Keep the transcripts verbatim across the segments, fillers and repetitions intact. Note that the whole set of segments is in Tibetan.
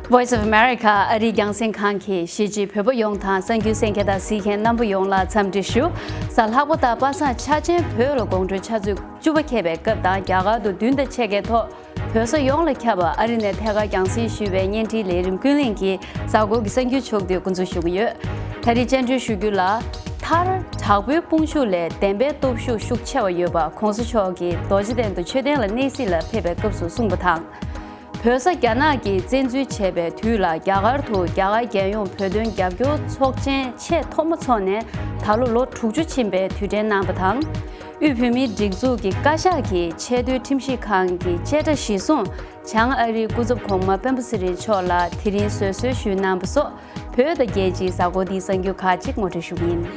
Voice of America ཨ་རིའི་རྒྱང་སྲིང་ཁང་གིས་གཞིས་བྱེས་བོད་པ་ཡོངས་དང་གསར་འགྱུར་གསན་མཁན་དང་གཟིགས་མཁན་རྣམ་པ་ཡོངས་ལ་འཚམས་འདྲི་ཞུ། གཟའ་ལྷག་པ་དང་པ་སངས་འཆར་ཅན་བོད་ལ་དགོང་དྲོའི་ཆུ་ཚོད་བཅུ་པ་འཁེལ་བའི་སྐབས་དང་རྒྱ་གར་དུ་བདུན་དང་ཕྱེད་ཀའི་ཐོག་བོད་ས་ཡོངས་ལ་ཁྱབ་པ་ཨ་རི་ནས་ཐད་ཀར་རྒྱང་སྲིང་ཞུས་པའི་བརྙན་འཕྲིན་ལས་རིམ་ཀུན་གླེང་གི་གཟའ་འཁོར་གྱི་གསར་འགྱུར་ཕྱོགས་བསྡུས་འགོ་འཛུགས་ཞུ་གི་ཡོད། ད་རེས་བཅར་འདྲི་ཞུ་རྒྱུ་ལ། མཐར་དྲག་པོའི་དཔུང་ཤུགས་ལས་བདེན་པའི་སྟོབས་ཤུགས་ཤུགས་ཆེ་བ་ཡོད་པ་༸གོང་ས་མཆོག་གིས་རྡོ་རྗེ་གདན་དུ་མཆོད་རྟེན་ལ་གནས་གཟིགས་ལ་ཕེབས་པའི་སྐབས་སུ་གསུངས་པ་དང་། བོད་ས་རྒྱ་ནག་གིས་བཙན་འཛུལ་བྱས་པའི་དུས་ལ་རྒྱ་གར་དུ་རྒྱ་གར་རྒྱལ་ཡོངས་བོད་དོན་རྒྱབ་སྐྱོར་ཚོགས་ཆེན་ཆེས་ཐོག་མ་འཚོགས་ནས་ད་ལོ་ལོ་དྲུག་ཅུ་ཕྱིན་པའི་དུས་དྲན་གནང་བ་དང་། དབུས་བོད་མིའི་སྒྲིག་འཛུགས་ཀྱི་བཀའ་ཤག་གི་ཆེས་མཐོའི་ཁྲིམས་ཞིབ་ཁང་གི་བཅད་ཁྲ་གཞིར་བཟུང་བྱང་ཨ་རིའི་སྐུ་ཚབ་གོང་མ་སྤེན་པ་ཚེ་རིང་མཆོག་ལ་དེ་རིང་བཟོད་གསོལ་ཞུས་གནང་བ་སོགས་བོད་དང་རྒྱལ་སྤྱིའི་གཟའ་འཁོར་འདིའི་གསར་འགྱུར་ཁག་ཅིག་ངོ་སྤྲོད་ཞུ་གི་ཡིན།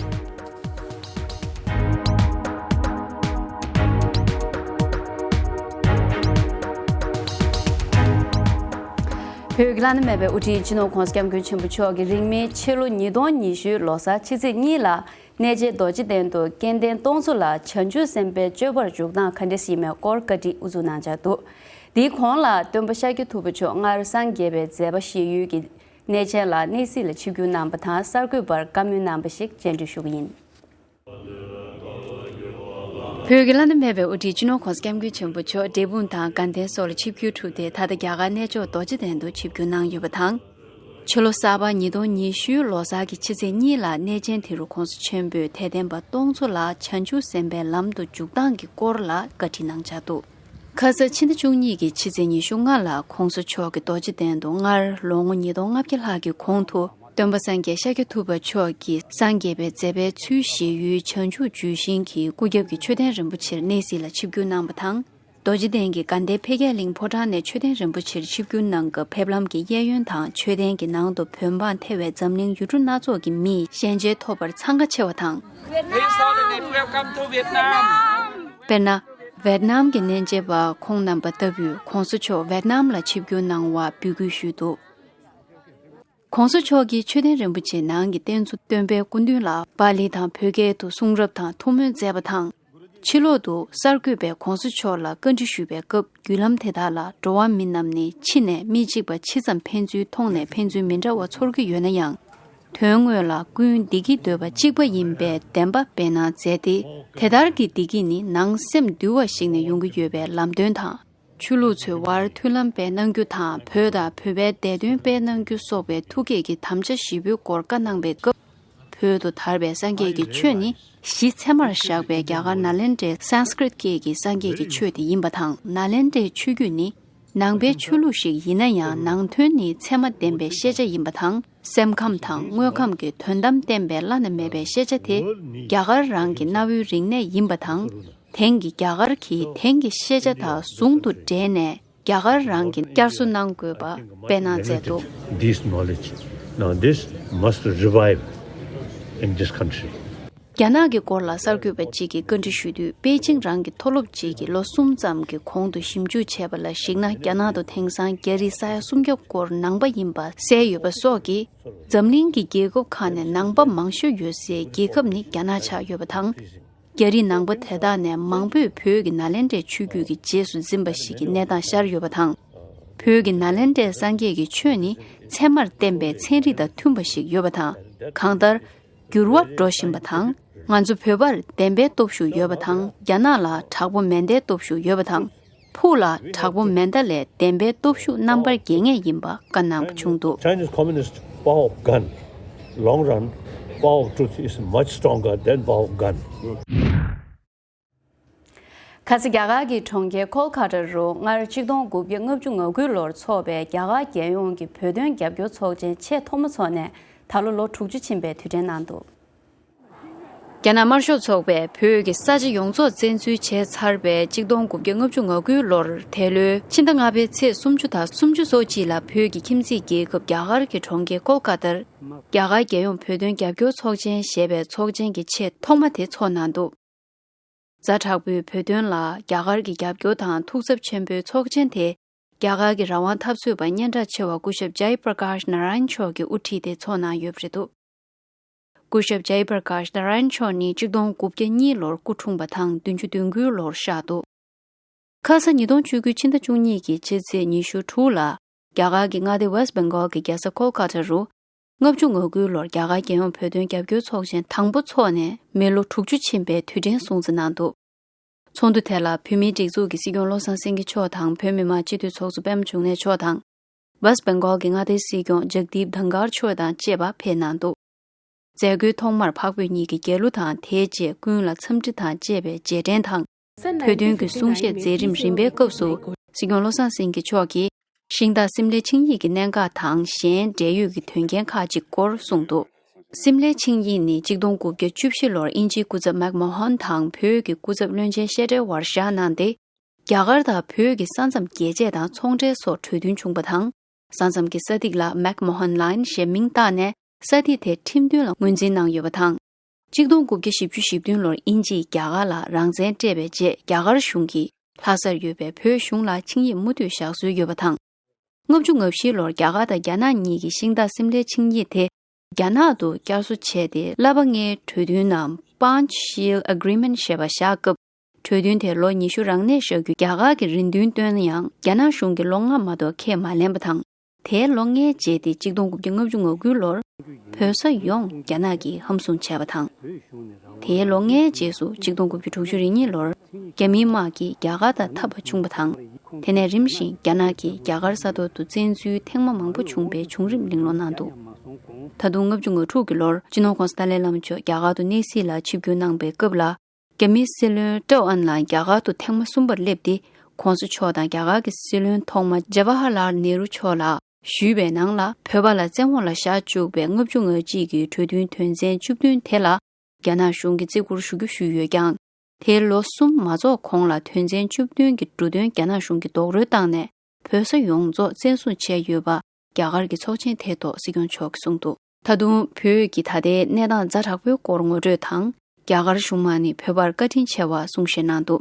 བོད་ཀྱི་བླ་ན་མེད་པའི་དབུ་ཁྲིད་སྤྱི་ནོར་༸གོང་ས་༸སྐྱབས་མགོན་ཆེན་པོ་མཆོག་གིས་རིང་མིན་ཕྱི་ལོ་ཉིས་སྟོང་ཉི་ཤུའི་ལོ་གསར་ཕྱི་ཚེས་གཉིས་ལ་གནས་མཇལ་རྡོ་རྗེ་གདན་དུ་སྐལ་ལྡན་སྟོང་ཚོ་ལ་བྱང་ཆུབ་སེམས་དཔའི་སྤྱོད་པར་འཇུག་སྟངས་ག་འདྲས་ཡིན་མིན་སྐོར་བཀའ་ཁྲིད་དབུ་འཛུགས་གནང་འཆར་འདུག་དེའི་གོང་ལ་སྟོན་པ་ཤཱཀྱ་ཐུབ་པ་མཆོག་སྔར་སངས་རྒྱས་པའི་མཛད་པ་བཞེས་ཡུལ་གྱི་གནས་ཆེན་ལ་གནས་གཟིགས་ལ་ཆིབས་བསྒྱུར་གནང་བ་དང་གསར་འགོད་པར་བཀའ་མོལ་གནང་བ་ཞིག་མཇལ་འཕྲད་ཞུ་གི་ཡིན། བོད་ཀྱི་བླ་ན་མེད་པའི་དབུ་ཁྲིད་སྤྱི་ནོར་༸གོང་ས་༸སྐྱབས་མགོན་ཆེན་པོ་མཆོག་འབྲས་སྤུངས་དང་དགའ་ལྡན་སོགས་ལ་ཆིབས་བསྒྱུར་གྲུབ་སྟེ་ད་ལྟ་རྒྱ་གར་གནས་མཆོག་རྡོ་རྗེ་གདན་དུ་ཆིབས་བསྒྱུར་གནང་ཡོད་པ་དང་། ཕྱི་ལོ་གསར་པ་ཉིས་སྟོང་ཉི་ཤུའི་ལོ་གསར་གྱི་ཕྱི་ཚེས་གཉིས་ལ་གནས་ཆེན་དེ་རུ་༸གོང་ས་ཆེན་པོས་དད་ལྡན་པ་སྟོང་ཚོ་ལ་བྱང་ཆུབ་སེམས་དཔའི་ལམ་དུ་འཇུག་སྟངས་ཀྱི་སྐོར་ལ་བཀའ་ཁྲིད་གནང་འཆར་འདུག་ཁ་ས་ཕྱི་ཟླ་བཅུ་གཉིས་ཀྱི་ཕྱི་ཚེས་ཉི་ཤུ་ལྔ་ལ་༸གོང་ས་མཆོག་གིས་རྡོ་རྗེ་གདན་དུ་སྔར་ལོ་ངོ་ཉིས་སྟོང་ལྔ་བརྒྱ་ལྷག་གི་གོང་དུ་སྟོན་པ་སངས་རྒྱས་ཤཱཀྱ་ཐུབ་པ་མཆོག་གིས་སངས་རྒྱས་པའི་མཛད་པའི་ཚུལ་བཞེས་ཡུལ་བྱང་ཆུབ་ལྗོན་ཤིང་གི་སྐུ་རྒྱབ་ཀྱི་མཆོད་རྟེན་རིན་པོ་ཆེར་གནས་གཟིགས་ལ་ཆིབས་བསྒྱུར་གནང་བ་དང་། རྡོ་རྗེ་གདན་གྱི་དགའ་ལྡན་འཕེལ་རྒྱས་གླིང་ཕོ་བྲང་ནས་མཆོད་རྟེན་རིན་པོ་ཆེར་ཆིབས་བསྒྱུར་གནང་སྐབས་ཕེབས་ལམ་གྱི་གཡས་གཡོན་དང་མཆོད་རྟེན་གྱི་ནང་དུ་བོད་འབངས་ཐེ་བའི་འཛམ་གླིང་ཡུལ་གྲུ་སྣ་ཚོགས་ཀྱི་མིས་ཞལ་མཇལ་ཐོབ་པར་འཚང་ཁ་ཆེ་བ་དང་། Please hold it. Welcome to Vietnam. དཔེར་ན། ཝེད་ནམ་གྱི་གནས་མཇལ་བ་ཁོང་རྣམ་པ་ལྟ་བུས་༸གོང་ས་མཆོག་ཝེད་ནམ་ལ་ཆིབས་བསྒྱུར་གནང་བར་འབོད་སྐུལ་ཞུས་འདུག ༸གོང་ས་མཆོག་གིས་མཆོད་རྟེན་རིན་པོ་ཆེའི་ནང་གི་རྟེན་གཙོ་སྟོན་པའི་སྐུ་མདུན་ལ་པཱ་ལི་དང་བོད་སྐད་དུ་གསུང་རབ་དང་ཐུགས་སྨོན་མཛད་པ་དང་། ཕྱི་ལོག་ཏུ་གསར་འགོད་པས་༸གོང་ས་མཆོག་ལ་བཀའ་འདྲི་ཞུས་པའི་སྐབས་བརྒྱུད་ལམ་དེ་དག་ལ་འགྲོ་བ་མི་རྣམས་ནི་ཕྱི་ནས་མི་གཅིག་པ་ཇི་ཙམ་ཕན་ཚུན་མཐོང་ནས་ཕན་ཚུན་མི་འདྲ་བ་ཚོར་གྱི་ཡོད་ན་ཡང་། དོན་དངོས་ལ་ཀུན་བདེ་སྐྱིད་འདོད་པ་གཅིག་པ་ཡིན་པའི་བདེན་པ་སྤེལ་གནང་མཛད་དེ། དེ་ལྟར་གྱི་བདེ་སྐྱིད་ནི་ནང་སེམས་འདུལ་བ་ཞིག་ནས་ཡོང་གི་ཡོད་པའི་ལམ་སྟོན་དང་། ཆོས་ལུགས་ཚོའི་དབར་མཐུན་ལམ་སྤེལ་གནང་རྒྱུ་དང་། བོད་དང་བོད་པའི་བདེ་དོན་སྤེལ་གནང་རྒྱུ་སོགས་པའི་ཐུགས་བསྐྱེད་ཀྱི་དམ་བཅའ་བཞི་པོའི་སྐོར་བཀའ་གནང་བའི་སྐབས། བོད་དུ་དར་བའི་སངས་རྒྱས་ཀྱི་ཆོས་ནི་གཞི་ཚད་མར་བཞག་པའི་རྒྱ་གར་ནཱ་ལེནྡྲའི་སཾ་སྐྲྀཏ་སྐད་ཀྱི་སངས་རྒྱས་ཀྱི་ཆོས་དེ་ཡིན་པ་དང་། ནཱ་ལེནྡྲའི་ཆོས་བརྒྱུད་ནི་ནང་པའི་ཆོས་ལུགས་ཤིག་ཡིན་ན་ཡང་ནང་དོན་ནི་ཚད་མ་ལྡན་པའི་ཤེས་བྱ་ཡིན་པ་དང་། སེམས་ཁམས་དང་དངོས་ཁམས་ཀྱི་དོན་དམ་བསྟན་པའི་བླ་ན་མེད་པའི་ཤེས་བྱ་དེ་རྒྱ་གར་རང་གི་གནའ་བོའི་རིག་གནས་ཡིན་པ་དང་། དེང་གི་རྒྱ་གར་གྱིས་དེང་གི་ཤེས་བྱ་དག་ཟུང་དུ་འབྲེལ་ནས་རྒྱ་གར་རང་གི་བསྐྱར་གསོ་གནང་དགོས་པ་སྤེལ་གནང་མཛད་འདུག། This knowledge. Now this must revive in this country. རྒྱ་ནག་གི་སྐོར་ལ་གསར་འགོད་པ་གཅིག་གིས་བཀའ་འདྲི་ཞུས་དུས། པེ་ཅིང་རང་གི་མཐོ་སློབ་ཅིག་གིས་ལོ་གསུམ་ཙམ་གྱི་གོང་དུ་ཞིབ་འཇུག་བྱས་པ་ལ་གཞིགས་ན། རྒྱ་ནག་ཏུ་དེང་སང་རྒྱ་རིགས་ས་ཡ་སུམ་བརྒྱ་སྐོར་ནང་པ་ཡིན་པ་གསལ་ཡོད་པ་སོགས་ཀྱིས། འཛམ་གླིང་གི་རྒྱལ་ཁབ་ཁག་ནས་ནང་པ་མང་ཤོས་ཡོད་སའི་རྒྱལ་ཁབ་ནི་རྒྱ་ནག་ཆགས་ཡོད་པ་དང་། རྒྱ་རིགས་ནང་པ་དེ་དག་ནས་མང་པོས་བོད་ཀྱི་ནཱ་ལེནྡྲའི་ཆོས་བརྒྱུད་ཀྱི་རྗེས་སུ་འཛིན་པ་ཞིག་གི་གནས་སྟངས་ཤར་ཡོད་པ་དང་། བོད་ཀྱི་ནཱ་ལེནྡྲའི་སངས་རྒྱས་ཀྱི་ཆོས་ནི་ཚད་མར་བསྟན་པའི་ཚན་རིག་དང་མཐུན་པ་ཞིག་ཡོད་པ་དང་། གང་ལྟར་འགྱུར་བ་འགྲོ་བཞིན་པ་དང་། ང་ཚོ་བོད་པར་བདེན་པའི་སྟོབས་ཤུགས་ཡོད་པ་དང་། རྒྱ་ནག་ལ་དྲག་པོ་མེ་མདའི་སྟོབས་ཤུགས་ཡོད་པ་དང་། ཕུགས་ལ་དྲག་པོ་མེ་མདའ་ལས་བདེན་པའི་སྟོབས་ཤུགས་རྣམ་པར་རྒྱལ་ངེས་ཡིན་པ་བཀའ་གནང་བ་བྱུང་འདུག། Chinese communist power of gun. Long run, power of truth is much stronger than power of gun. ཁ་སང་རྒྱ་གར་གྱི་གྲོང་ཁྱེར་ཀོལ་ཀ་ཏ་རུ་སྔར་གཅིག་སྟོང་དགུ་བརྒྱ་ལྔ་བཅུ་ང་དགུ་ལོར་འཚོགས་པའི་རྒྱ་གར་རྒྱལ་ཡོངས་ཀྱི་བོད་དོན་རྒྱབ་སྐྱོར་ཚོགས་ཆེན་ཆེས་ཐོག་མ་འཚོགས་ནས་ད་ལོ་ལོ་དྲུག་ཅུ་ཕྱིན་པའི་དུས་དྲན་གནང་འདུག། རྒྱ་ནག་དམར་ཤོག་ཚོགས་པས་བོད་ཀྱི་ས་ཆ་ཡོངས་རྫོགས་བཙན་འཛུལ་བྱས་ཚར་བའི་གཅིག་སྟོང་དགུ་བརྒྱ་ལྔ་བཅུ་ང་དགུ་ལོར་དེ་ལོའི་ཕྱི་ཟླ་ལྔ་པའི་ཚེས་སུམ་ཅུ་དང་སུམ་ཅུ་སོ་གཅིག་ལ་བོད་ཀྱི་ཁྱིམ་མཚེས་རྒྱལ་ཁབ་རྒྱ་གར་གྱི་གྲོང་ཁྱེར་ཀོལ་ཀ་ཏར་རྒྱ་གར་རྒྱལ་ཡོངས་བོད་དོན་རྒྱབ་སྐྱོར་ཚོགས་ཆེན་ཞེས་པའི་ཚོགས་ཆེན་གྱི་ཆེས་ཐོག་མ་དེ་འཚོགས་གནང་འདུག། ཛ་དྲག་པོའི་བོད་དོན་ལ་རྒྱ་གར་གྱི་རྒྱབ་སྐྱོར་དང་ཐུགས་འཚབ་ཆེན་པོའི་ཚོགས་ཆེན་དེ་རྒྱ་གར་གྱི་རང་དབང་འཐབ་རྩོད་པ་སྙན་གྲགས་ཆེ་བ་སྐུ་ཞབས་ཇའི་པྲ་ཀཱཤ་ནཱ་ར་ཡན་མཆོག་གིས་དབུ་ཁྲིད་དེ་འཚོགས་གནང་ཡོད་པ་རེད་འདུག། སྐུ་ཞབས་ཇའི་པྲ་ཀཱཤ་ནཱ་ར་ཡན་མཆོག་ནི་གཅིག་སྟོང་དགུ་བརྒྱ་གཉིས་ལོར་སྐུ་འཁྲུངས་པ་དང་བདུན་ཅུ་དོན་དགུའི་ལོར་གཤེགས་འདུག། ཁ་ས་ཉིས་སྟོང་བཅུ་དགུ་ཕྱི་ཟླ་བཅུ་གཉིས་ཀྱི་ཕྱི་ཚེས་ཉི་ཤུ་དྲུག་ལ་ རྒྱ་གར་གྱི་མངའ་སྡེ་West Bengal གྱི་རྒྱལ་ས་ཀོལ་ཀ་ཏ་རུ། ལྔ་བཅུ་ང་དགུ་ལོར་རྒྱ་གར་རྒྱལ་ཡོངས་བོད་དོན་རྒྱབ་སྐྱོར་ཚོགས་ཆེན་དང་པོ་འཚོགས་ནས་མི་ལོ་དྲུག་ཅུ་ཕྱིན་པའི་དུས་དྲན་སྲུང་བརྩི་གནང་འདུག་ཚོགས་འདུ་དེ་ལ་བོད་མིའི་སྒྲིག་འཛུགས་ཀྱི་སྲིད་སྐྱོང་བློ་བཟང་སེང་གེ་མཆོག་དང་བོད་མི་མང་སྤྱི་འཐུས་ཚོགས་གཙོ་པད་མ་འབྱུང་གནས་མཆོག་དང་། West Bengal གྱི་མངའ་སྡེའི་སྲིད་སྐྱོང་ཇག་དིབ་དྷང་གར་མཆོག་དང་བཅས་པ་ཕེབས་གནང་འདུག་མཛད་སྒོའི་ཐོག་མར་འཕགས་བོད་གཉིས་ཀྱི་རྒྱལ་གླུ་དང་། དེའི་རྗེས་ཀུན་ལ་འཚམས་འདྲི་དང་བཅས་པའི་རྗེས་དྲན་དང་། བོད་དོན་གྱི་གསུང་བཤད་མཛད་རིམ་རིམ་པའི་སྐབས་སུ། སྲིད་སྐྱོང་བློ་བཟང་སེང་གེ་མཆོག་གིས། ཤིང་རྟ་སིམ་ལའི་ཆིངས་ཡིག་གི་གནད་འགག་དང་། གཞན་འབྲེལ་ཡོད་ཀྱི་དོན་རྐྱེན་ཁག་ཅིག་སྐོར་གསུངས་འདུག་སིམ་ལའི་ཆིངས་ཡིག་ནི་གཅིག་སྟོང་དགུ་བརྒྱ་བཅུ་བཞི་ལོར་དབྱིན་ཇིའི་སྐུ་ཚབ་མེག་མོ་ཧན་དང་བོད་ཀྱི་སྐུ་ཚབ་བློན་ཆེན་ཤེ་ཏྲེ་བར་བཞག་གནང་སྟེ། རྒྱ་གར་དང་བོད་ཀྱི་ས་མཚམས་རྒྱས་བཅད་དང་ཚོང་འབྲེལ་སོགས་གྲོས་མཐུན་བྱུང་བ་དང་། ས་མཚམས་ཀྱི་ས་ཐིག་ལ་མེག་མོ་ཧན་ལའིན་ཞེས་མིང་བཏགས་ནས། ས་ཐིག་དེ་ཁྲིམས་མཐུན་ལ་ངོས་འཛིན་གནང་ཡོད་པ་དང་། གཅིག་སྟོང་དགུ་བརྒྱ་བཞི་བཅུ་ཞེ་བདུན་ལོར་དབྱིན་ཇིས་རྒྱ་གར་ལ་རང་བཙན་སྤྲད་པའི་རྗེས། རྒྱ་གར་གཞུང་གིས་ལྷ་སར་ཡོད་པའི་བོད་གཞུང་ལ་ཆིངས་ཡིག་མུ་མཐུད་བཞག་སྲོལ་ཡོད་པ་དང་། ལྔ་བཅུ་ང་བཞི་ལོར་རྒྱ་གར་དང་རྒྱ་ནག་གཉིས་ཀྱིས་ཤིང་རྟ་སིམ་ལའི་ཆིངས་ཡིག་དེ་རྒྱ་ནག་ཏུ་བསྐྱར་གསོ་བྱས་ཏེ། ཀླད་པ་ལྔའི་གྲོས་མཐུན་ནམ་Panchsheel Agreement ཞེས་པ་བཞག་སྐབས། གྲོས་མཐུན་དེར་ལོ་ཉི་ཤུ་རང་གནས་བཞག་རྒྱུ་རྒྱ་གར་གྱིས་རེ་འདུན་བཏོན་ན་ཡང་། རྒྱ་ནག་གཞུང་གིས་ལོ་ལྔ་མ་གཏོགས་ཁས་མ་ལེན་པ་དང་། དེའི་ལོ་ལྔའི་རྗེས་ཏེ་གཅིག་སྟོང་དགུ་བརྒྱ་ལྔ་བཅུ་ང་དགུ་ལོར་བོད་ས་ཡོངས་རྒྱ་ནག་གིས་ཧམ་བཟུང་བྱས་པ་དང་། དེའི་ལོ་ལྔའི་རྗེས་སུ་གཅིག་སྟོང་དགུ་བརྒྱ་དྲུག་ཅུ་རེ་གཉིས་ལོར་རྒྱ་མིའི་དམག་གིས་རྒྱ་གར་དང་འཐབ་པ་བྱུང་བ་དང་། དེ་ནས་རིམ་བཞིན་རྒྱ་ནག་གིས་རྒྱ་གར་ས་ཐོག་ཏུ་བཙན་འཛུལ་ཐེངས་མ་མང་པོ་བྱུང་བའི་བྱུང་རིམ་གླེང་སློང་གནང་འདུག་ད་དུང་ལྔ་བཅུ་ང་དྲུག་གི་ལོར་སྤྱི་ནོར་༧གོང་ས་ཏཱ་ལའི་བླ་མ་མཆོག་རྒྱ་གར་དུ་གནས་གཟིགས་ལ་ཆིབས་བསྒྱུར་གནང་པའི་སྐབས་ལ། རྒྱ་མིའི་སྲིད་བློན་ཀྲོའུ་ཨན་ལའང་རྒྱ་གར་དུ་ཐེངས་མ་གསུམ་པར་སླེབས་ཏེ། ྋགོང་ས་མཆོག་དང་རྒྱ་གར་གྱི་སྲིད་བློན་ཐོག་མ་ཇ་ཝ་ཧར་ལཱལ་ནེ་རུ་མཆོག་ལ་ཞུས་པའི་ནང་ལ། བོད་པ་ལ་བཙན་འོག་ལ་བཞག་བཅུག་པའི་ལྔ་བཅུ་ང་གཅིག་གི་གྲོས་མཐུན་དོན་ཚན་བཅུ་བདུན་དེ་ལ་རྒྱ་ནག་གཞུང་གིས་བརྩི་བཀུར་ཞུ་རྒྱུ་ཞུས་ཡོད་ཀྱང་། དེའི་ལོ་གསུམ་མ་རྫོགས་གོང་ལ་དོན་ཚན་བཅུ་བདུན་གྱི་འབྲུ་དོན་རྒྱ་ནག་གཞུང་གིས་རྡོག་རོལ་བཏང་ནས། བོད་ས་ཡོངས་རྫོགས་བཙན་བཟུང་བྱས་ཡོད་པ། རྒྱ་གར་གྱི་ཚོགས་ཆེན་དེའི་ཐོག་སྲིད་སྐྱོང་མཆོག་གིས་གསུངས་འདུག་ད་དུང་བོད་ཀྱི་ད་ལྟའི་གནས་སྟངས་ཛ་དྲག་པོའི་སྐོར་ངོ་སྤྲོད་དང་། རྒྱ་གར་གཞུང་མང་ནས་བོད་པར་བཀའ་དྲིན་ཆེ་བ་གསུང་བཤད་གནང་འདུག་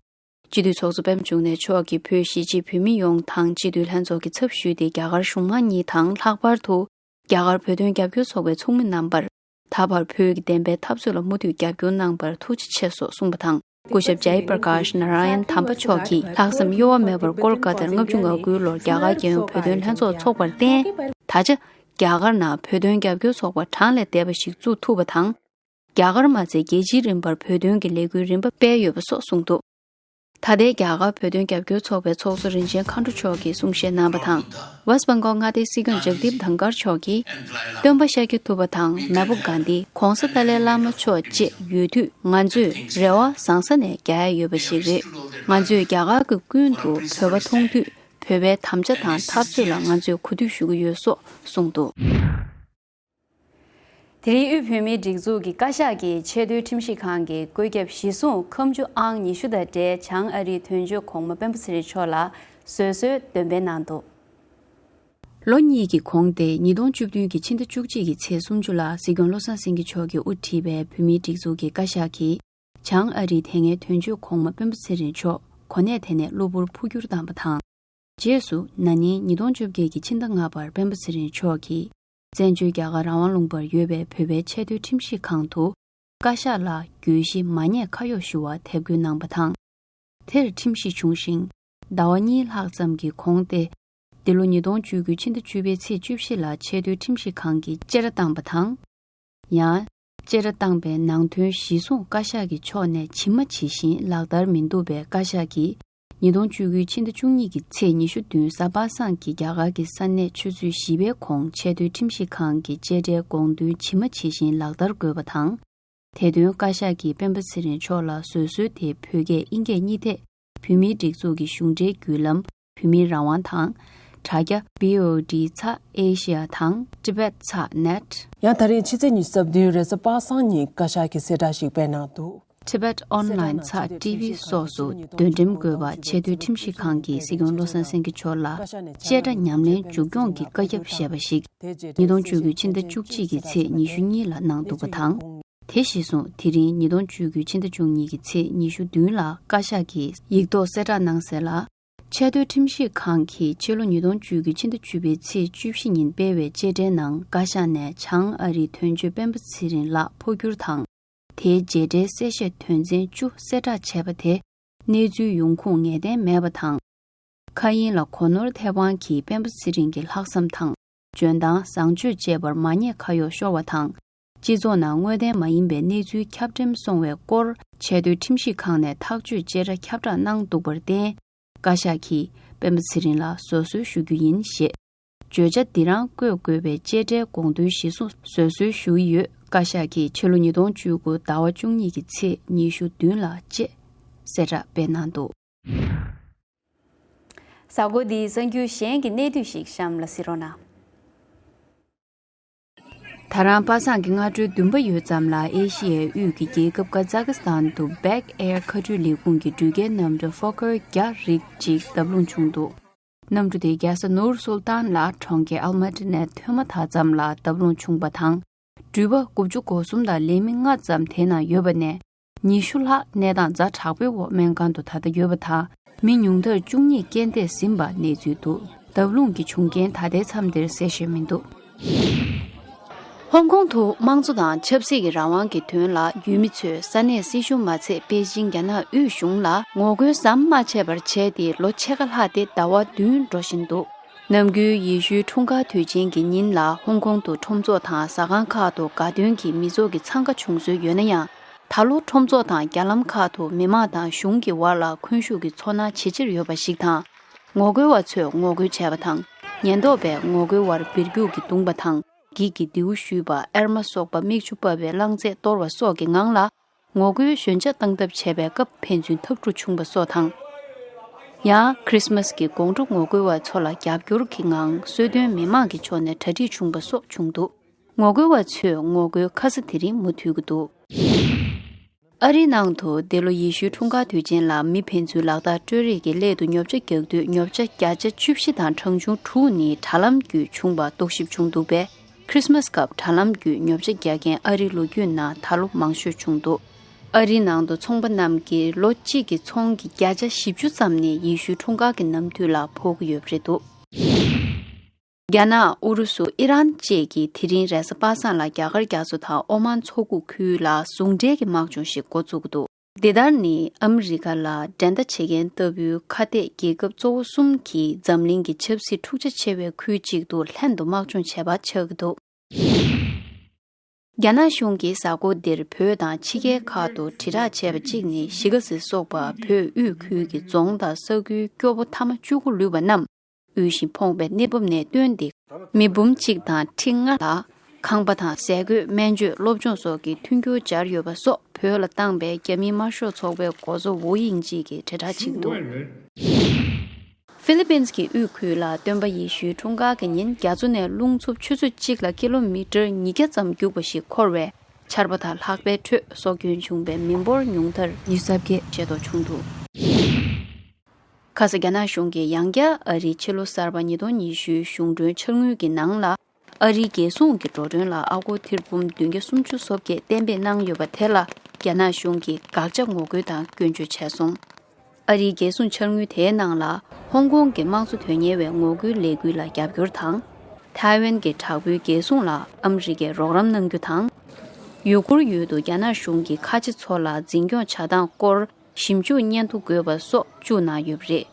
སྤྱི་འཐུས་ཚོགས་གཙོ་པད་མ་འབྱུང་གནས་མཆོག་གིས་བོད་གཞིས་བྱེས་བོད་མི་ཡོངས་དང་སྤྱི་འཐུས་ལྷན་ཚོགས་ཀྱི་ཚབ་ཞུས་ཏེ། རྒྱ་གར་གཞུང་མང་གཉིས་དང་། ལྷག་པར་དུ་རྒྱ་གར་བོད་དོན་རྒྱབ་སྐྱོར་ཚོགས་པའི་ཚོགས་མི་རྣམ་པར། ད་བར་བོད་ཀྱི་བདེན་པའི་འཐབ་རྩོད་ལ་མུ་མཐུད་རྒྱབ་སྐྱོར་གནང་བར་ཐུགས་རྗེ་ཆེ་སོགས་གསུངས་པ་དང་། སྐུ་ཞབས་ཇའི་པྲ་ཀཱཤ་ནཱ་ར་ཡན་དམ་པ་མཆོག་གིས་ལྷག་བསམ་གཡོ་བ་མེད་པར་ཀོལ་ཀ་ཏར་ལྔ་བཅུ་ང་དགུ་ལོར་རྒྱ་གར་རྒྱལ་ཡོངས་བོད་དོན་ལྷན་ཚོགས་འཚོགས་པར་བརྟེན། ད་ཆ་རྒྱ་གར་ནང་བོད་དོན་རྒྱབ་སྐྱོར་ཚོགས་པ་གྲངས་ལས་འདས་པ་ཞིག་བཙུགས་ཐུབ་པ་དང་། རྒྱ་གར་མ་ཚད་རྒྱལ་སྤྱིའི་རིམ་པར་བོད་དོན་གྱི་ལས་འགུལ་རིམ་པ་སྤེལ་ཡོད་པ་སོགས་གསུངས་འདུག་ད་ལྟའི་རྒྱ་གར་བོད་དོན་རྒྱབ་སྐྱོར་ཚོགས་པའི་ཚོགས་གཙོ་རིན་ཆེན་མཁའ་འགྲོ་མཆོག་གིས་གསུང་བཤད་གནང་བ་དང་། ཝེསྟ་བྷེང་གོལ་མངའ་སྡེའི་སྲིད་སྐྱོང་ཇག་དིབ་དྷང་གར་མཆོག་གིས། སྟོན་པ་ཤཱཀྱ་ཐུབ་པ་དང་མེས་པོ་གྷན་དྷི། ྋགོང་ས་ཏཱ་ལའི་བླ་མ་མཆོག་བཅས་ཡོད་དུས། ང་ཚོས་རེ་བ་བཟང་ས་ནས་རྒྱག་ཡ་ཡོད་པ་ཞིག་རེད། ང་ཚོས་རྒྱ་གར་གྱི་ཀུན་ཏུ་བོད་པ་མཐོང་དུས། བོད་པའི་དམ་བཅའ་དང་འཐབ་རྩོད་ལ་ང་ཚོས་གུས་འདུད་ཞུ་གི་ཡོད་སོགས་གསུངས་འདུག་དེ་རིང་དབུས་བོད་མིའི་སྒྲིག་འཛུགས་ཀྱི་བཀའ་ཤག་གིས་ཆེས་མཐོའི་ཁྲིམས་ཞིབ་ཁང་གི་བཀོད་ཁྱབ་གཞི་བཟུང་ཁ་མཆུ་ཨང་ཉི་ཤུ་དང་འབྲེལ་བྱང་ཨ་རིའི་དོན་གཅོད་གོང་མ་སྤེན་པ་ཚེ་རིང་མཆོག་ལ་བཟོད་གསོལ་འདོན་སྤེལ་གནང་འདུག་ལོ་གཉིས་ཀྱི་གོང་སྟེ་ཉིས་སྟོང་བཅུ་བདུན་གྱི་ཕྱི་ཟླ་བཅུ་གཅིག་གི་ཚེས་སུམ་ཅུ་ལ་སྲིད་སྐྱོང་བློ་བཟང་སེང་གེ་མཆོག་གིས་དབུ་ཁྲིད་པའི་བོད་མིའི་སྒྲིག་འཛུགས་ཀྱི་བཀའ་ཤག་གིས། བྱང་ཨ་རིའི་དེ་སྔའི་དོན་གཅོད་གོང་མ་སྤེན་པ་ཚེ་རིང་མཆོག་གོ་གནས་དེ་ནས་གློ་བུར་འཕོ་འགྱུར་བཏང་བ་དང་། རྗེས་སུ་ན་ནིང་ཉིས་སྟོང་བཅོ་བརྒྱད་ཀྱི་ཕྱི་ཟླ་ལྔ་པར་སྤེན་པ་ཚེ་རིང་མཆོག་གིས། བཙན་བྱོལ་རྒྱ་གར་རང་དབང་ལུང་པར་ཡོད་པའི་བོད་པའི་ཆེས་མཐོའི་ཁྲིམས་ཞིབ་ཁང་དུ། བཀའ་ཤག་ལ་གྱོད་གཞི་མ་ཉེས་ཁ་གཡོགས་ཞུ་བར་དེབ་འགོད་གནང་བ་དང་། དེར་ཁྲིམས་ཞིབ་བྱུང་ཞིང་། ཟླ་བ་གཉིས་ལྷག་ཙམ་གྱི་གོང་སྟེ། འདི་ལོ་ཉིས་སྟོང་བཅུ་དགུ་ཕྱི་ཟླ་བཅུ་པའི་ཚེས་བཅུ་བཞི་ལ་ཆེས་མཐོའི་ཁྲིམས་ཞིབ་ཁང་གིས་བཅད་ཁྲ་བཏང་བ་དང་། ཡང་། བཅད་ཁྲ་བཏང་པའི་ནང་དོན་གཞི་བཟུང་བཀའ་ཤག་གི་ཕྱོགས་ནས་ཇི་མ་ཇི་བཞིན་ལག་བསྟར་མི་འདུག་པས། བཀའ་ཤག་གིས་ཉིས་སྟོང་བཅུ་དགུ་ཕྱི་ཟླ་བཅུ་གཉིས་ཀྱི་ཚེས་ཉི་ཤུ་བདུན་གཟའ་པ་སངས་ཀྱི་རྒྱ་གར་གྱི་ས་གནས་ཆུ་ཚོད་བཞི་པའི་གོང་ཆེས་མཐོའི་ཁྲིམས་ཞིབ་ཁང་གི་བཅད་ཁྲའི་དགོངས་དོན་ཇི་མ་ཇི་བཞིན་ལག་བསྟར་དགོས་པ་དང་། དེ་དོན་བཀའ་ཤག་གིས་སྤེན་པ་ཚེ་རིང་མཆོག་ལ་བཟོད་གསོལ་དེ་བོད་སྐད་དབྱིན་སྐད་གཉིས་ཐད། བོད་མིའི་སྒྲིག་འཛུགས་ཀྱི་གཞུང་འབྲེལ་བརྒྱུད་ལམ་བོད་མིའི་རང་དབང་དང་། དྲ་རྒྱ་B O D ཚ་Asia དང་Tibet ཚ་net། ཡང་ད་རེས་ཕྱི་ཚེས་ཉི་ཤུ་རྩ་བདུན་རེས་གཟའ་པ་སངས་ཉིན་བཀའ་ཤག་གིས་གསལ་བསྒྲགས་ཤིག་སྤེལ་གནང་འདུག Tibet Online ཚ་T V སོགས་སུ་འདོན་འགྲེམས་དགོས་པ་ཆེས་མཐོའི་ཁྲིམས་ཞིབ་ཁང་གིས་སྲིད་སྐྱོང་བློ་བཟང་སེང་གེ་མཆོག་ལ་བཅད་ཁྲ་ཉམས་ལེན་མཇུག་སྐྱོང་གི་བཀའ་ཁྱབ་ཞེས་པ་ཞིག་ཉིས་སྟོང་བཅུ་དགུ་ཕྱི་ཟླ་བཅུ་གཅིག་གི་ཚེས་ཉི་ཤུ་གཉིས་ལ་གནང་འདུག་པ་དང་། དེ་གཞིར་བཟུང་དེ་རིང་ཉིས་སྟོང་བཅུ་དགུ་ཕྱི་ཟླ་བཅུ་གཉིས་ཀྱི་ཚེས་ཉི་ཤུ་བདུན་ལ་བཀའ་ཤག་གིས་ཡིག་ཐོག་གསལ་བསྒྲགས་གནང་གསལ་ལ། ཆེས་མཐོའི་ཁྲིམས་ཞིབ་ཁང་གིས་ཕྱི་ལོ་ཉིས་སྟོང་བཅུ་དགུ་ཕྱི་ཟླ་བཅུ་པའི་ཚེས་བཅུ་བཞི་ཉིན་སྤེལ་བའི་བཅད་ཁྲའི་ནང་བཀའ་ཤག་ནས་བྱང་ཨ་རིའི་དོན་གཅོད་སྤེན་པ་ཚེ་རིང་ལགས་འཕོ་འགྱུར་དང་། དེའི་རྗེས་འབྲེལ་གསལ་བཤད་དོན་ཚན་བཅུ་གསལ་བསྒྲགས་བྱས་པ་དེ། གནས་ཚུལ་ཡོང་ཁུངས་ངེས་གཏན་མེད་པ་དང་། མཁའ་དབྱིངས་ལ་སྒོ་ནོར་ཐེ་དབང་གིས་སྤེན་པ་ཚེ་རིང་གི་ལྷག་བསམ་དང་། འཇོན་ཐང་། བཟང་སྤྱོད་བཅས་པར་མ་ཉེས་ཁ་གཡོགས་ཤོར་བ་དང་། སྤྱི་ཚོགས་ནང་དངོས་བདེན་མ་ཡིན་པའི་གནས་ཚུལ་ཁྱབ་བསྒྲགས་སོང་བའི་སྐོར་ཆེས་མཐོའི་ཁྲིམས་ཞིབ་ཁང་ནས་ཐག་གཅོད་བཅད་ཁྲ་ཁྱབ་བསྒྲགས་གནང་འདུག་པར་བརྟེན། བཀའ་ཤག་གིས་སྤེན་པ་ཚེ་རིང་ལ་བཟོད་གསོལ་ཞུ་རྒྱུ་ཡིན་ཞེས། བརྗོད་བྱ་འདི་རང་བཀོད་དགོས་པའི་བཅད་ཁྲའི་དགོངས་དོན་གཞིར་བཟུང་བཟོད་གསོལ་ཞུ་གི་ཡོད། བཀའ་ཤག་གིས་ཕྱི་ལོ་ཉིས་སྟོང་བཅུ་དགུ་ཟླ་བ་བཅུ་གཉིས་ཀྱི་ཚེས་ཉི་ཤུ་བདུན་ལ་བཅད་གསལ་བསྒྲགས་སྤེལ་གནང་འདུག་གཟའ་འཁོར་འདིའི་གསར་འགྱུར་གཞན་གྱི་གནད་བསྡུས་ཤིག་གཤམ་ལ་གཟིགས་རོགས་གནང་། ད་རང་པ་སངས་ཀྱི་སྔ་དྲོའི་བདུན་པ་ཡོལ་ཙམ་ལ་ཨེ་ཤི་ཡའི་དབུས་ཀྱི་རྒྱལ་ཁབ་ཀ་ཛ་ཀི་སི་ཐན་དུ་བྷེག་ཨེར་མཁའ་འགྲུལ་ལས་ཁུངས་ཀྱི་འགྲུལ་སྐྱེལ་གནམ་གྲུ་ཧྥོ་ཀར་བརྒྱ་རིགས་གཅིག་བརྡབ་ལྷུང་བྱུང་འདུག་གནམ་གྲུ་དེ་རྒྱལ་ས་ནུར་སུལ་ཏཱན་ལ་གྲོང་ཁྱེར་ཨལ་མ་ཊི་ནས་ཐོན་མ་ཐག་ཙམ་ལ་བརྡབ་ལྷུང་བྱུང་བ་དང་། འགྲུལ་པ་དགུ་བཅུ་གོ་གསུམ་དང་ལས་མི་ལྔ་ཙམ་དེ་ནང་ཡོད་པ་ནས། ཉི་ཤུ་ལྷག་གནས་སྟངས་ཛ་དྲག་པོའི་འོག་སྨན་ཁང་དུ་ད་ལྟ་ཡོད་པ་དང་། མི་ཉུང་མཐར་བཅུ་གཉིས་རྐྱེན་འདས་ཟིན་པ་གནས་ཚུལ་འདུག་བརྡབ་ལྷུང་གི་བྱུང་རྐྱེན་ད་ལྟའི་མཚམས་འདིར་གསལ་ཤོས་མི་འདུག་ཧོང་ཀོང་དུ་དམངས་གཙོ་དང་ཆབ་སྲིད་ཀྱི་རང་དབང་གི་དོན་ལ་ཡུལ་མི་ཚོས་ས་གནས་སྲིད་གཞུང་མ་ཚད་པེ་ཅིང་རྒྱ་ནག་དབུས་གཞུང་ལ་ངོ་རྒོལ་ཟམ་མ་ཆད་པར་བྱས་ཏེ་ལོ་ཕྱེད་ཀ་ལྷག་སྟེ་ཟླ་བ་བདུན་འགྲོ་བཞིན་འདུག་ནམ་རྒྱུན་ཡེ་ཤུའི་འཁྲུངས་སྐར་དུས་ཆེན་གྱི་ཉིན་ལ་ཧོང་ཀོང་དུ་ཁྲོམ་ཚོགས་དང་ཟ་ཁང་ཁག་ཏུ་དགའ་སྟོན་གྱི་མི་ཚོགས་ཀྱི་འཚང་ཁ་བྱུང་སྲོལ་ཡོད་ན་ཡང་། ད་ལོ་ཁྲོམ་ཚོགས་དང་རྒྱ་ལམ་ཁག་ཏུ་མི་མང་དང་གཞུང་གི་བར་ལ་འཁོན་ཤུགས་ཀྱི་ཚོར་སྣང་ཇེ་ཆེར་ཡོད་པ་ཞིག་དང་། ངོ་རྒོལ་བ་ཚོས་ངོ་རྒོལ་བྱས་པ་དང་། ཉེན་རྟོག་པས་ངོ་རྒོལ་བར་འབིར་རྒྱུག་གིས་བརྡུངས་པ་དང་། འགྱིག་གི་མདེའུ་གཞུས་པ། ཨེར་མ་སོགས་པ་མིག་ཆུ་ཕབ་པའི་རླངས་རྫས་གཏོར་བ་སོགས་ཀྱི་ངང་ལ། ངོ་རྒོལ་ཞོད་འཇགས་བཏང་ཐབས་བྱས་པའི་སྐབས་ཕན་ཚུན་འཐབ་འཁྲུག་བྱུང་བ་སོགས་དང་། ཡང་ཁྲིས་མས་ཀྱི་དགོང་དྲོ་ངོ་རྒོལ་བ་ཚོ་ལ་རྒྱབ་སྐྱོར་གྱི་ངང་གསོལ་སྟོན་མི་མང་གི་ཕྱོགས་ནས་གྲ་སྒྲིག་བྱུང་བ་སོགས་བྱུང་འདུག་ངོ་རྒོལ་བ་ཚོས་ངོ་རྒོལ་ཁ་ས་དེ་རིང་མུ་མཐུད་ཀྱི་འདུག་ཨ་རིའི་ནང་དུ་འདི་ལོ་ཡེ་ཤུའི་འཁྲུངས་སྐར་དུས་ཆེན་ལ་མི་ཕན་ཚུན་ལག་བསྟར་སྤྲོད་རེས་ཀྱི་སླད་དུ་ཉོ་ཆ་རྒྱག་དུས་ཉོ་ཆ་བརྒྱ་ཆ་བཅུ་བཞི་དང་གྲངས་ཆུང་དྲུག་ནི་དྲ་ལམ་བརྒྱུད་བྱུང་བ་རྟོག་ཞིབ་བྱུང་འདུག་པས། ཁྲིས་མས་སྐབས་དྲ་ལམ་བརྒྱུད་ཉོ་ཆ་རྒྱག་མཁན་ཨ་རིའི་ལོ་རྒྱུས་ནང་ད་ལོ་མང་ཤོས་བྱུང་འདུག་ཨ་རིའི་ནང་དུ་ཚོང་པ་རྣམས་ཀྱིས་ལོ་གཅིག་གི་ཚོང་གི་བརྒྱ་ཆ་བཞི་བཅུ་ཙམ་ནི་ཡེ་ཤུའི་འཁྲུངས་སྐར་གྱི་ནམ་དུས་ལ་ཕོག་གི་ཡོད་པ་རེད་འདུག་རྒྱ་ནག་ཨུ་རུ་སུ་ཨི་རན་བཅས་ཀྱིས་དེ་རིང་རེས་གཟའ་པ་སངས་ལ་རྒྱ་གར་རྒྱ་མཚོ་དང་ཨོ་མཱན་མཚོ་ཁུག་ཁུལ་ལ་ཟུང་འབྲེལ་གྱི་དམག་སྦྱོང་ཞིག་འགོ་བཙུགས་ཀྱི་འདུག་འདི་ལྟར་ནི་ཨ་མི་རི་ཀ་ལ་འགྲན་ཟླ་བྱེད་མཁན་ལྟ་བུའི་ཁ་གཏད་རྒྱལ་ཁབ་གཙོ་བོ་གསུམ་གྱིས་འཛམ་གླིང་གི་ཆབ་སྲིད་འཁྲུག་ཆ་ཆེ་བའི་ཁུལ་གཅིག་ཏུ་ལྷན་དུ་དམག་སྦྱོང་བྱས་པ་ཆགས་ཀྱི་འདུག་རྒྱ་ནག་གཞུང་གིས་གཟའ་འཁོར་འདིར་བོད་དང་ཕྱི་རྒྱལ་ཁག་ཏུ་དྲིལ་བསྒྲགས་བྱས་པ་གཅིག་ནི་གཞིས་ཀ་རྩེ་སོགས་པ་བོད་དབུས་ཁུལ་གྱི་རྫོང་དང་ས་ཁུལ་སྐྱོ་པོ་མཐའ་མ་བཅུ་དགུ་ལུས་པ་རྣམས་དབུལ་ཞིང་ཕོངས་པའི་གནས་བབ་ནས་བཏོན་ཏེ། མི་འབུམ་གཅིག་དང་ཁྲི་ལྔ་ལ་ཁང་པ་དང་ཟས་གོས། སྨན་བཅོས། སློབ་སྦྱོང་སོགས་ཀྱི་མཐུན་འགྱུར་སྦྱར་ཡོད་པ་སོགས་བོད་ལ་བཏང་པའི་རྒྱ་མིའི་དམར་ཤོག་ཚོགས་པའི་འགོ་གཙོ་ཝུའུ་དབྱིང་ཅེ་གིས་དྲིལ་བསྒྲགས་བྱེད་ཀྱི་འདུག་ཧྥི་ལི་པིན་གྱི་དབུས་ཁུལ་ལ་སྟོན་པ་ཡེ་ཤུའི་འཁྲུངས་སྐར་གྱི་ཉིན་རྒྱ་མཚོ་ནས་རླུང་འཚུབ་ཆུ་ཚོད་གཅིག་ལ་ཀི་ལོ་མི་ཊར་ཉིས་བརྒྱ་ཙམ་རྒྱུག་པ་ཞིག་འཁོར་བས། ཆར་པ་དང་ལྷགས་པའི་ཁྲོད་སྲོག་སྐྱོན་བྱུང་བའི་མི་འབོར་ཉུང་མཐར་ཉི་ཤུ་རྩ་བརྒྱད་ཤེས་རྟོགས་བྱུང་འདུག་ཁ་ས་རྒྱ་ནག་གཞུང་གིས་ཡང་བསྐྱར་ཨ་རིའི་ཕྱི་ལོ་གསར་པ་ཉིས་སྟོང་ཉི་ཤུའི་གཞུང་གྲོན་འཆར་དངུལ་གྱི་ནང་ལ། ཨ་རིའི་རྒྱལ་སྲུང་གི་འགྲོ་གྲོན་ལ་ཨ་སྒོར་ཐེར་འབུམ་བདུན་བརྒྱ་སུམ་ཅུ་སོ་བརྒྱད་གཏན་འབེབས་གནང་ཡོད་པ་དེ་ལ་རྒྱ་ནག་གཞུང་གིས་དགག་བྱ་ངོ་རྒོལ་དང་སྐྱོན་བརྗོད་བྱས་སོང་། ཨ་རིའི་རྒྱལ་སྲུང་འཆར་དངུལ་དེའི་ནང་ལ་ཧོང་ཀོང་གི་དམངས་གཙོ་དོན་གཉེར་བའི་ངོ་རྒོལ་ལས་འགུལ་ལ་རྒྱབ་སྐྱོར་དང་། ཐའེ་ཝན་གྱི་དྲག་པོའི་རྒྱལ་སྲུང་ལ་ཨ་མི་རི་ཀས་རོགས་རམ་གནང་རྒྱུ་དང་། ཡུ་གུར་ཡུལ་དུ་རྒྱ་ནག་གཞུང་གིས་ཁ་ཆེ་ཚོ་ལ་འཛིན་སྐྱོང་བྱ་སྟངས་སྐོར་ཞིབ་འཇུག་སྙན་ཐོ་དགོས་པ་སོགས་བཅུག་གནང་ཡོད་པ་རེད།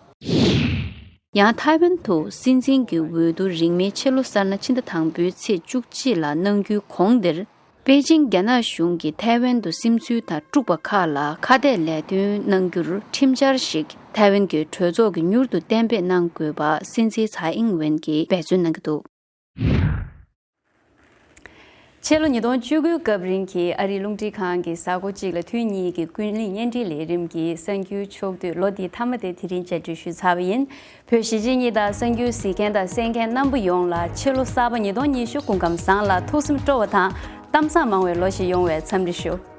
ཡང་ཐའེ་ཝན་དུ་སྲིད་འཛིན་གྱི་འོས་བསྡུ་རིང་མིན་ཕྱི་ལོ་གསར་ན་ཕྱི་ཟླ་དང་པོའི་ཚེས་བཅུ་གཅིག་ལ་གནང་རྒྱུའི་གོང་དེར། པེ་ཅིང་རྒྱ་ནག་གཞུང་གིས་ཐའེ་ཝན་དུ་སིམ་འཛུལ་དང་དཀྲུག་པ་ཁག་ལ་ཁ་གཏད་ལས་དོན་གནང་རྒྱུར་ཁྲིམས་འཆར་ཞིག་ཐའེ་ཝན་གྱི་གྲོས་ཚོགས་ཀྱིས་མྱུར་དུ་གཏན་འབེབས་གནང་དགོས་པ་སྲིད་འཛིན་ཚའེ་ཨིང་ཝེན་གྱིས་འབད་བརྩོན་གནང་གི་འདུག་ཕྱི་ལོ་ཉིས་སྟོང་བཅུ་དགུའི་སྐབས་རིང་གི་ཨ་རིའི་རླུང་འཕྲིན་ཁང་གི་གཟའ་འཁོར་གཅིག་ལ་དུས་གཉིས་ཀྱི་ཀུན་གླེང་བརྙན་འཕྲིན་ལས་རིམ་གྱི་གསར་འགྱུར་ཕྱོགས་བསྡུས་ལོ་འདིའི་མཐའ་མ་དེ་དེ་རིང་བཅར་འདྲི་ཞུས་ཚར་བ་ཡིན། བོད་གཞིས་བྱེས་གཉིས་དང་གསར་འགྱུར་གཟིགས་མཁན་དང་གསན་མཁན་རྣམ་པ་ཡོངས་ལ་ཕྱི་ལོ་གསར་པ་ཉིས་སྟོང་ཉི་ཤུ་སྐུ་ཁམས་བཟང་ལ་ཐུགས་སེམས་སྤྲོ་བ་དང་གཏམ་བཟང་མང་བའི་ལོ་ཞིག་ཡོང་བའི་འཚམས་འདྲི་ཞུ།